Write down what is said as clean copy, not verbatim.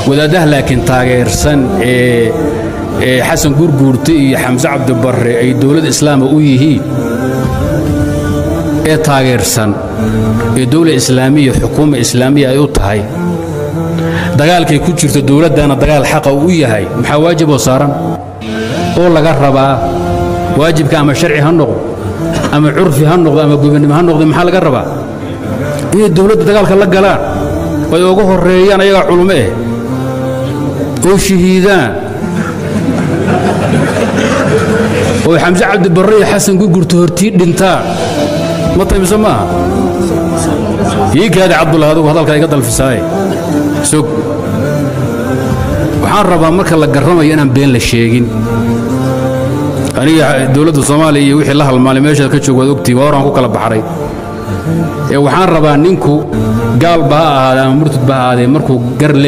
Wadaadaha laakiin taageersan ee Xasan Gurguurte iyo Xamse Cabdibarre ay dowlad islaama u yihiin ee taageersan ee dowla islaamiya xukuuma islaamiya ay u tahay, dagaalkay ku jirto dowladdana dagaal xaqa uu u yahay, maxaa waajiboo saaran oo laga rabaa? Waajibka ama sharci ha noqdo ama curfi ha noqdo ama gobonnimo ha noqdo, maxaa laga rabaa? Inay dowladda dagaalka la galaan ay uga horreeyaan ayagaa culumo eh oo shahiidaan oo Xamse Cabdibarre iyo Xasan Gurgurto hortii dhintaan. Ma tahay mise maaha? Ii kaadi Cabdullah, adugu hadalkaa iga dalfisaaye sog. Waxaan rabaa marka la garramayo inaan been la sheegin. Aniga dowladda Soomaaliya iyo wixii la halmaalay meeshaad ka joog waad ogtihi, waa horaan ku kala baxray. Ee waxaan rabaa ninku gaalba ha ahaadee ama murtadba ha ahaadee markuu gar le